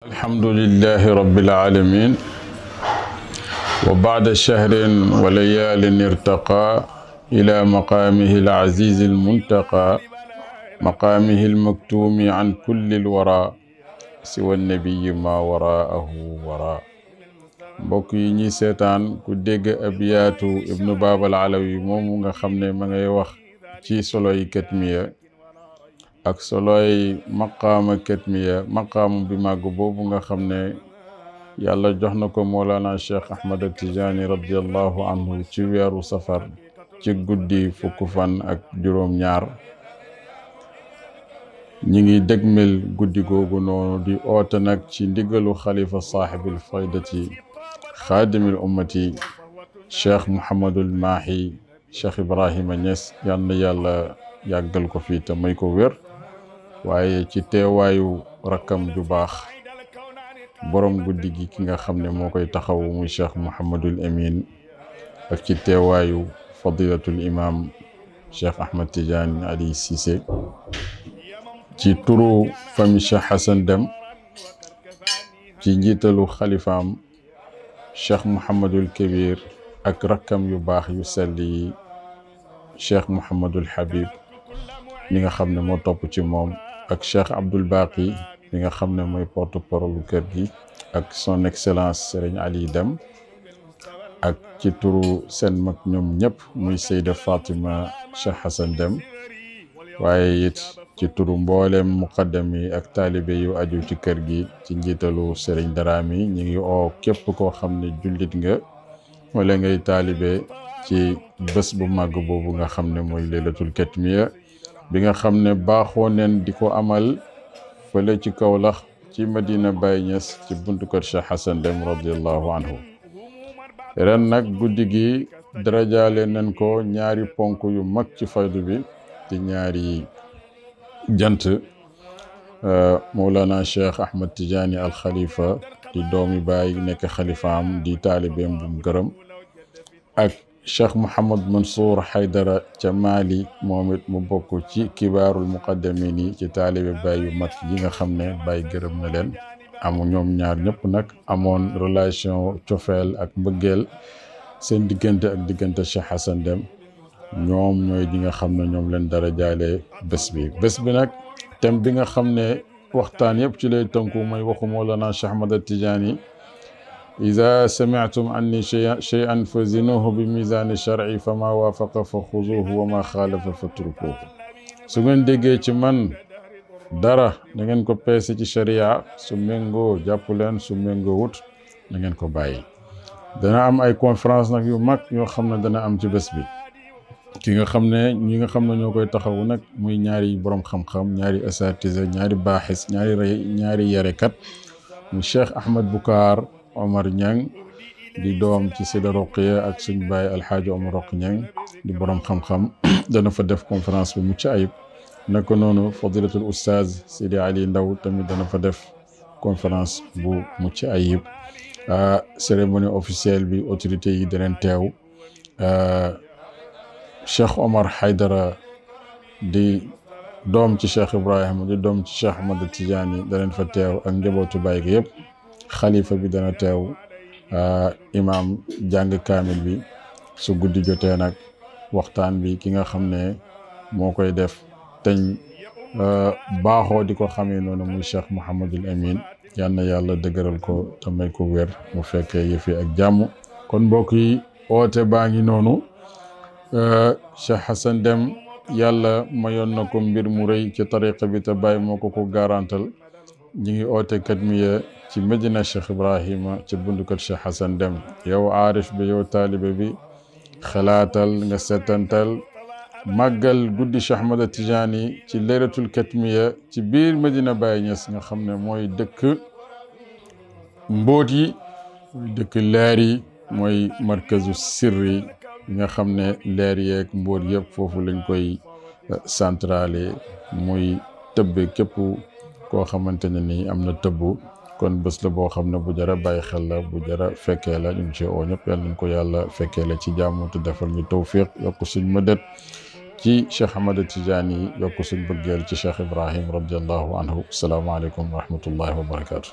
الحمد لله رب العالمين وبعد شهر وليال ارتقى إلى مقامه العزيز المنتقى مقامه المكتوم عن كل الورى سوى النبي ما وراءه وراء mbokk yi ñi seetaan ku dégg abiyaatu ibnu baabal alawi moomu nga xam ne ma ngay wax ci soloy katmiya ak soloy maqaama katmiya maqaamu bi màgg boobu nga xam ne yàlla jox na ko Mawlana Cheikh Ahmad Tijaani radiyallahu anhu ci weeru safar ci guddi fukk fan ak juróom ñaar ñi ngi dégmel guddi googu noonu di oote nag ci ndigalu xalifa saaxibil faydati xaadimil ummati cheikh Mouhamadul Mahi cheikh Ibrahima Niass yal na yàlla yàggal ko fii te may ko wér waaye ci teewaayu rakkam ju baax borom guddi gi ki nga xam ne moo koy taxaw muy cheikh Mouhamadul Amin ak ci teewaayu fadilatul imam cheikh Ahmad Tidiane Ali Cissé ci turu famille Cheikh Hassan Deme ci njiitalu xalifaam cheikh Mouhamadul Kabir ak rakkam yu baax yu sell yi cheikh Mouhamadul Habib mi nga xam ne moo topp ci moom ak cheikh Abdoul Baqi mi nga xam ne mooy porte-parole kër gi ak son excellence Serigne Ali Deme ak ci turu seen mag ñoom ñëpp muy Seyda Fatima Cheikh Hassan Deme waaye it ci turu mboolem muqaddam yi ak taalibe yu aju ci kër gi ci njiitalu Serigne Darami ñi ngi oo képp koo xam ne jullit nga wala ngay taalibe ci bés bu màgg boobu nga xam ne mooy laylatul katmiya bi nga xam ne baaxoo neen di ko amal fële ci Kawlax ci Medina Baye Niass ci buntu kër Cheikh Hassan Deme radiallahu anhu ren nag guddi gi darajaale nañ ko ñaari ponk yu mag ci faydu bi ci ñaari jant Mawlana Cheikh Ahmad Tidiane al Khalifa di doomi baay nekk xalifaam di taalibeem bu mu gërëm ak Cheikh Mouhamad Mansour Haydara ca Mali moom it mu bokk ci kibaarul muqaddamin yi ci taalibe baay yu mag yi nga xam ne baay gërëm na leen amu ñoom ñaar ñëpp nag amoon relation cofeel ak mbëggeel seen diggante ak diggante Cheikh Hassan Deme ñoom ñooy ñi nga xam ne ñoom leen dara jaale bés bi nag thème bi nga xam ne waxtaan yëpp ci lay tënku mooy waxu Mawlana Cheikh Ahmad Tidiane iza sami'tum anni shay'an fazinuhu bi mizani shar'i fama wafaqa fa xuzuhu wa ma xaalafa fatrukuhu su ngeen déggee ci man dara da ngeen ko peese ci sharia su méngoo jàpp leen su méngoo wut da ngeen ko bàyyi dana am ay conférence nag yu mag yoo xam ne dana am ci bés bi ki nga xam ne ñi nga xam ne ñoo koy taxawu nag muy ñaari borom xam-xam ñaari asatise ñaari baaxis ñaari yarekat mu Cheikh Ahmed Boucar Omar Niang di doom ci Sida Roqiya ak suñ baay Alxaaji Omar Roq Niang di borom xam-xam dana fa def conférence bu mucc ayib naka noonu fadilatul oustaz Sidi Ali Ndaw tamit dana fa def conférence bu mucc ayib cérémonie officielle bi autorité yi daneen teew Cheikh Omar Haydara di doom ci Cheikh Ibrahima di doom ci Cheikh Ahmad Tidiane daneen fa teew ak njabootu baay gi yëpp xalifa bi dana teew imam jàng kaamil bi su guddi jotee nag waxtaan bi ki nga xam ne moo koy def teñ baaxoo di ko xamee noonu muy Cheikh Mouhamadul Amin yal na yàlla dëgëral ko te may ko wér mu fekkee yëfi ak jàmm kon mbokk yi oote baa ngi noonu Cheikh Hassan Deme yàlla mayoon na ko mbir mu rëy ci tariqa bi te bàyyi moo ko garantal ñi ngi oote katmiya ci Medina Cheikh Ibrahima ci bundu kër Cheikh Hassan Deme yow aarif bi yow taalibe bi xalaatal nga setantal màggal guddi Cheikh Ahmad Tidiane ci laylatul katmiya ci biir Medina Baye Niass nga xam ne mooy dëkk mbóot yi mooy dëkk leer yi mooy markazu sirri nga xam ne leer yeeg mbóot yëpp foofu lañ koy centrale muy tëbbe képp koo xamante ne ni am na tëbbu kon bés la boo xam ne bu jara bàyyi xel la bu jara fekkee la ñu ngi ci oo ñëpp yàlla nañ ko yàlla fekkee la ci jàmm te defal ñu tawfiq yokk suñ mëdët ci Cheikh Ahmad Tidiane yi yokk suñ bëggeel ci Cheikh Ibrahim radiallahu anhu asalaamaaleykum wa rahmatullahi wa barakatuh